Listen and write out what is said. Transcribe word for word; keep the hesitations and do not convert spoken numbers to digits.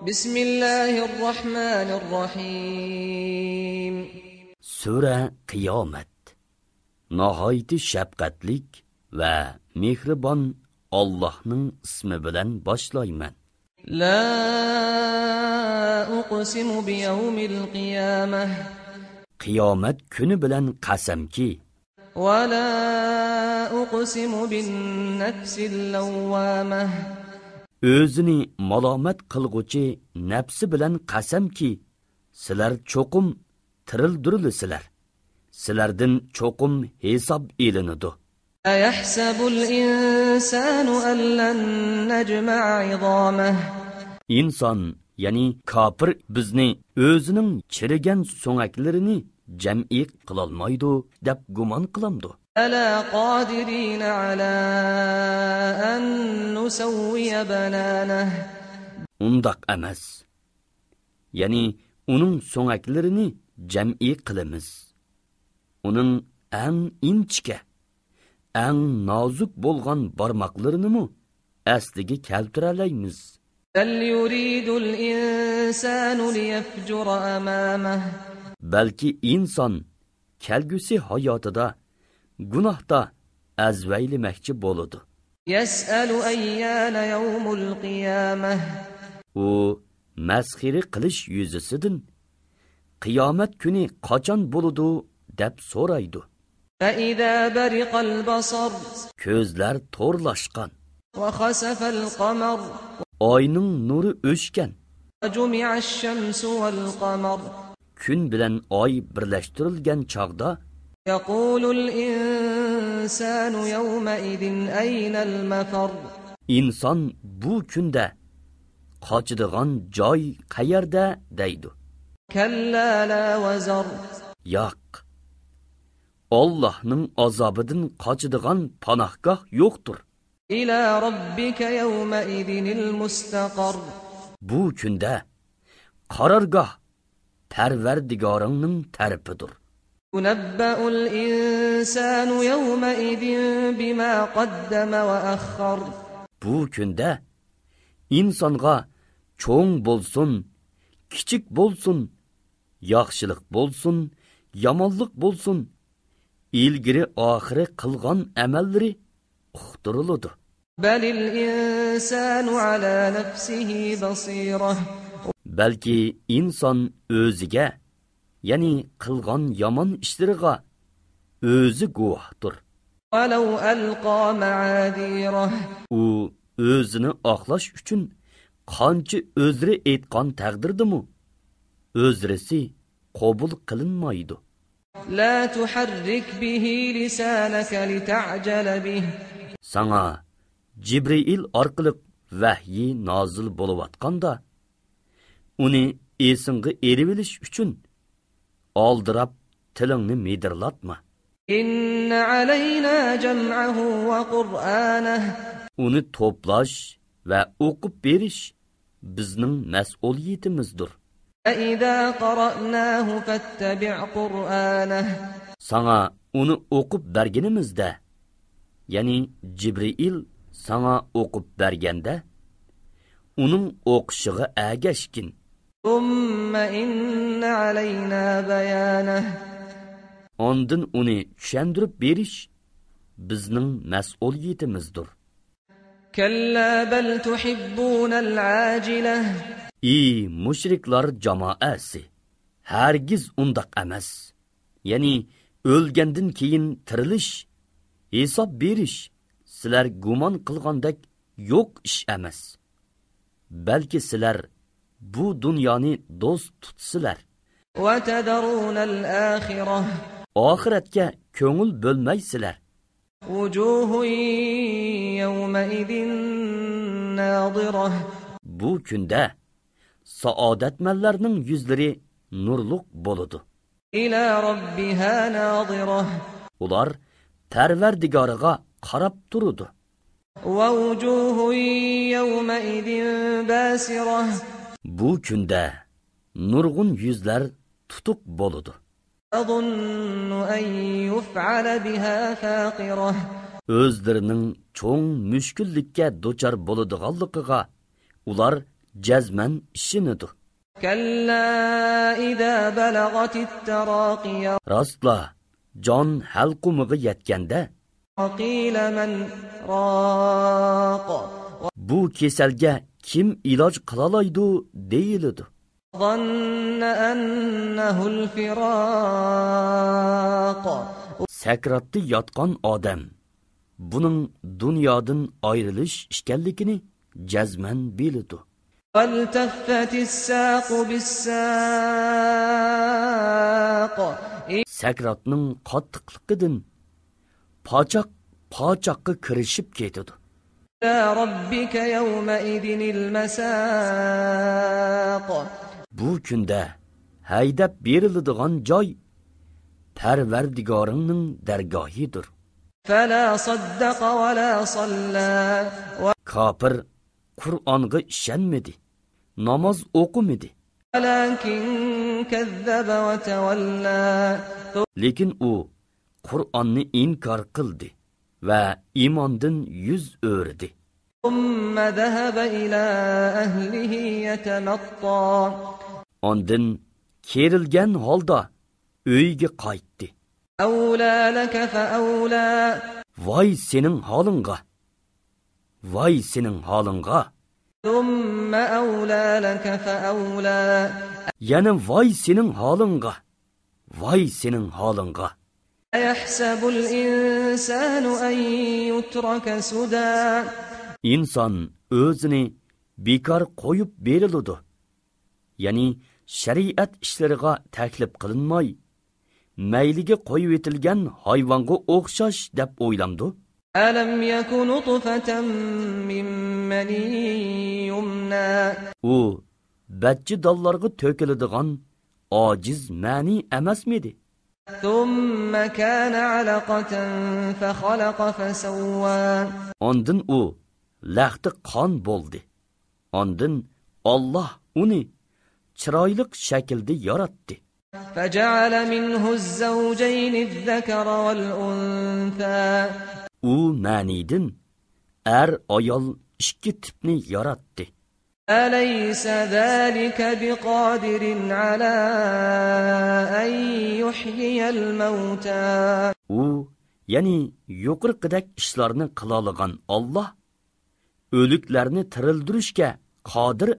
بسم الله الرحمن الرحيم. سۈرە قىيامەت. ناھايىتى شەپقەتلىك ۋە مېھرىبان ئاللاھنىڭ ئىسمى بىلەن باشلايمەن. لا أقسم بيوم القيامة. قىيامەت كۈنى بىلەن قەسەمكى، ولا أقسم بالنفس اللوامة. ئۆزىنى مالامەت قىلغۇچى نەپسى بىلەن قەسەمكى، سىلەر چوقۇم تىرىلدۈرۈلىسىلەر. سىلەردىن چوقۇم ھېساب ئېلىنىدۇ. أيحسب الإنسان ألن نجمع عظامه. ئىنسان، يەنى كاپىر بىزنى ئۆزىنىڭ چىرىگەن سۆڭەكلىرىنى جەمئىي قىلالمايدۇ دەپ گۇمان قىلامدۇ؟ بلى قادرين على أن نسوي بنانه. ئۇنداق ئەمەس. يەنى ئۇنىڭ سۆڭەكلىرىنى جەمئىي قىلىمىز. ئۇنىڭ ئەڭ ئىنچىكە، ئەڭ نازۇك بولغان بارماقلىرىنىمۇ ئەسلىگە كەلتۈرەلەيمىز. بل يريد الإنسان ليفجر أمامه. بەلكى ئىنسان كەلگۈسى ھاياتىدا گۇناھتا ئەزۋەيلىمەكچى بولىدۇ. يسأل أيان يوم القيامة. ئۇ مەسخىرە قىلىش يۈزىسىدىن، قىيامەت كۈنى قاچان بولىدۇ دەپ سورايدۇ. فإذا برق البصر. كۆزلەر تورلاشقان. وخسف القمر. ئاينىڭ نۇرى ئۆچكەن. وجمع الشمس والقمر. كۈن بىلەن ئاي بىرلەشتۈرۈلگەن چاغدا، يقول الإنسان يومئذ أين المفر. ئىنسان بۇ كۈندە قاچىدىغان جاي قەيەردە دەيدۇ. كلا لا وزر. ياق، ئاللاھنىڭ ئازابىدىن قاچىدىغان پاناھگاھ يوقتۇر. إلى ربك يومئذ المستقر. بۇ كۈندە قارارگاھ پەرۋەردىگارىڭنىڭ تەرىپىدۇر. ينبأ الإنسان يومئذ بما قدم وأخر. بۇ كۈندە ئىنسانغا چوڭ بولسۇن، كىچىك بولسۇن، ياخشىلىق بولسۇن، يامانلىق بولسۇن، ئىلگىرى ئاخىرى قىلغان ئەمەللىرى ئۇقتۇرۇلىدۇ. بل الإنسان على نفسه بصيرة. بەلكى ئىنسان ئۆزىگە، يەنى قىلغان يامان ئىشلىرىغا ئۆزى گۇۋاھتۇر. ولو ألقى معاذيره. ئۇ ئۆزىنى ئاقلاش ئۈچۈن قانچە ئۆزرە ئېيتقان تەقدىردىمۇ، ئۆزرىسى قوبۇل قىلىنمايدۇ. لا تحرك به لسانك لتعجل به. ساڭا جىبرىئىل ئارقىلىق ۋەھيى نازىل بولۇۋاتقاندا، ئۇنى ئېسىڭغا ئېلىۋېلىش ئۈچۈن ئالدىراپ تىلىڭنى مىدىرلاتما. إن علينا جمعه وقرآنه. ئۇنى توپلاش ۋە ئوقۇپ بېرىش بىزنىڭ مەسئۇلىيىتىمىزدۇر. فإذا قرأناه فاتبع قرآنه. ساڭا ئۇنى ئوقۇپ بەرگىنىمىزدە، يەنى جىبرىئىل ساڭا ئوقۇپ بەرگەندە، ئۇنىڭ ئوقۇشىغا ئەگەشكىن. ثم إن علينا بيانه. ئاندىن ئۇنى چۈشەندۈرۈپ بېرىش بىزنىڭ مەسئۇلىيىتىمىزدۇر. كلا بل تحبون العاجلة. ئى مۇشرىكلار جامائەسى! ھەرگىز ئۇنداق ئەمەس. يەنى ئۆلگەندىن كېيىن تىرىلىش، ھېساب بېرىش سىلەر گۇمان قىلغاندەك يوق ئىش ئەمەس. بەلكى سىلەر بۇ دۇنيانى دوست تۇتىسىلەر. وتذرون الآخرة. ئاخىرەتكە كۆڭۈل بۆلمەيسىلەر. وجوه يومئذ ناضرة. بۇ كۈندە سائادەتمەنلەرنىڭ يۈزلىرى نۇرلۇق بولىدۇ. إلى ربها ناظرة. ئۇلار پەرۋەردىگارىغا قاراپ تۇرىدۇ. ووجوه يومئذ باسرة. بۇ كۈندە نۇرغۇن يۈزلەر تۇتۇق بولىدۇ. تظن أن يفعل بها فاقرة. ئۆزلىرىنىڭ چوڭ مۈشكۈللۈككە دۇچار بولىدىغانلىقىغا ئۇلار جەزمەن ئىشىنىدۇ. كلا إذا بلغت التراقي. راستلا، جان ھەلقۇمىغا يەتكەندە. وقيل من راق. بۇ كېسەلگە كىم ئىلاج قىلالايدۇ دېيىلىدۇ. ظن أنه الفراق. سەكراتتا ياتقان ئادەم بۇنىڭ دۇنيادىن ئايرىلىش ئىكەنلىكىنى جەزمەن بىلىدۇ. والتفت الساق بالساق. سەكراتنىڭ قاتتىقلىقىدىن پاچاق پاچاققا كىرىشىپ كېتىدۇ. إلى ربك يومئذ المساق. بۇ كۈندە ھەيدەپ بېرىلىدىغان جاي پەرۋەردىگارىڭنىڭ دەرگاھىدۇر. فلا صدق ولا صلى. كاپىر قۇرئانغا ئىشەنمىدى، ناماز ئوقۇمىدى. ولكن كذب وتولى. لېكىن ئۇ قۇرئاننى ئىنكار قىلدى ۋە ئىماندىن يۈز ئۆرۈدى. ثم ذهب إلى أهله يتمطى. ئاندىن كېرىلگەن ھالدا ئۆيىگە قايتتى. أولى لك فأولى. ۋاي سېنىڭ ھالىڭغا! ۋاي سېنىڭ ھالىڭغا! ثم أولى لك فأولى. يەنە ۋاي سېنىڭ ھالىڭغا! ۋاي سېنىڭ ھالىڭغا! أيحسب الإنسان أن يترك سدى. ئىنسان ئۆزىنى بىكار قويۇپ بېرىلىدۇ. يەنى شەرىئەت ئىشلىرىغا تەكلىپ قىلىنماي، مەيلىگە قويۇۋېتىلگەن ھايۋانغا ئوخشاش دەپ ئويلامدۇ؟ ألم يك نطفة من مني يمنى. ئۇ بەچچە دانلارغا تۆكۈلىدىغان ئاجىز مەنى ئەمەسمىدى؟ ثم كان علقة فخلق فسوى. ئاندىن ئۇ لەختە قان بولدى. ئاندىن ئاللاھ ئۇنى چىرايلىق شەكىلدە ياراتتى. فجعل منه الزوجين الذكر والأنثى. ئۇ مەنىدىن ئەر-ئايال ئىككى تىپنى ياراتتى. أليس ذلك بقادر على أن يحيي الموتى. ئۇ، يەنى يۇقىرىقىدەك ئىشلارنى قىلالىغان ئاللاھ ئۆلۈكلەرنى تىرىلدۈرۈشكە قادىر